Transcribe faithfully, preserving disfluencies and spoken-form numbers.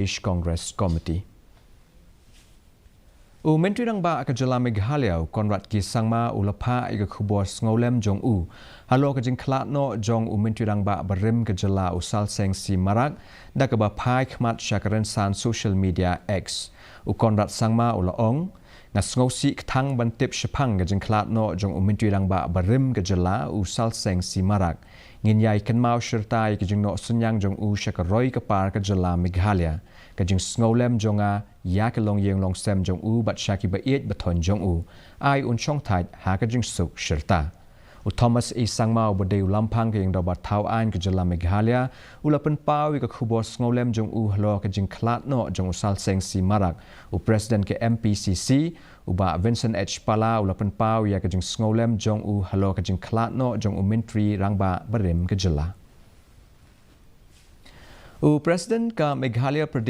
Pradesh Congress Committee. U Myntri Rangbah ka Jylla Meghalaya u Conrad K Sangma u la phah ïa ka khubor sngewlem jong u halor ka jingkhlad noh jong u Myntri Rangbah barim ka Jylla u Salseng C Marak da kaba phai khmat sha ka rynsan social media X. U Conrad Sangma u la ong, nga sngewsih kthang ban tip shaphang ka jingkhlad noh jong u Myntri Rangbah barim ka Jylla u Salseng C Marak. Ngin ïai kynmaw shirta ïa ka jingnoh synñiang jong u sha ka roi ka par ka Jylla Meghalaya. Ka jingsngewlem jong nga ïa ka longïing longsem jong u bad sha ki ba ïeit ba thoiñ jong u. Ai un shongthait ha ka jingsuk shirta. U Thomas A Sangma uba dei u lamphang ka ïing dorbar thaw aiñ ka Jylla Meghalaya u la pynpaw ïa ka khubor sngewlem jong u halor ka jingkhlad noh jong u Salseng C Marak. U President ka M P C C u Bah Vincent H Pala u la pynpaw ïa ka jingsngewlem jong u halor ka jingkhlad noh jong u Myntri Rangbah barim ka Jylla. U President ka Meghalaya Pradesh